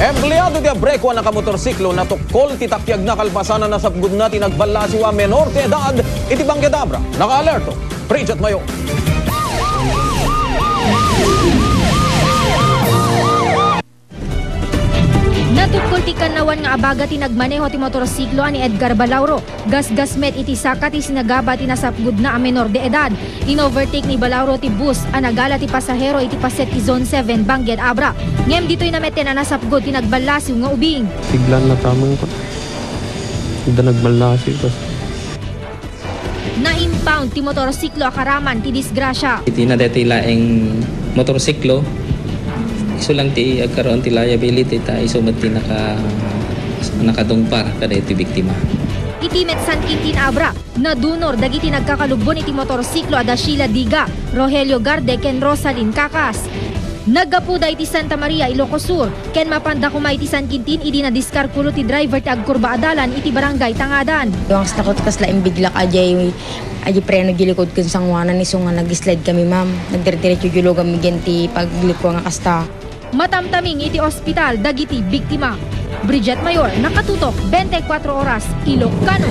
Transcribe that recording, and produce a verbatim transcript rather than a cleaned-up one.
Empleado ti abreko a nakamotorsiklo natukkol ti tapiagna kalpasan a nasapgudna ti nagballasiw a menor de edad iti Bangged Abra. Nakaalerto, Bridget Mayor. Natukkol ti kannawan nga abaga ti nagmaneho ti motorsiklo a ni Edgar Balauro. Gasgas met iti saka ti sinagaba ti nasapgudna a menor de edad. In-overtake ni Balauro ti bus a nagala ti pasahero iti paset ti Zone seven, Bangged Abra. Ngem ditoy na metten a nasapgud ti nagballasiw nga ubing. Biglaan na tamang pa. Ida nagballasiw, tas Na-impound ti motorsiklo a karaman ti disgrasya. Iti nadati laeng motorsiklo, isu lang ti agkaroon ti liability ta isu met ti naka-, nakadungpar kadaytoy biktima. Iti met San Quintin Abra, nadunor dagiti nagkakalubbon iti motorsiklo a da Sheila Diga, Rogelio Garde ken Rosalyn Cacas. Naggapuda iti Santa Maria, Ilocos Sur, ken mapanda koma iti San Quintin idi nadiskarkulo ti driver ti agkurba a dalan iti Barangay Tangadan. Yung as nakot kasla imbiglak a jay, a jay preno jay likod ken sanguanan isu nga nag-slide kami, ma'am. Nagdire-diretso julugan mi diyan ti paglikwa nga kasta. Matamtaming iti ospital dagiti biktima. Bridget Mayor, nakatutok, twenty-four Oras, Ilocano.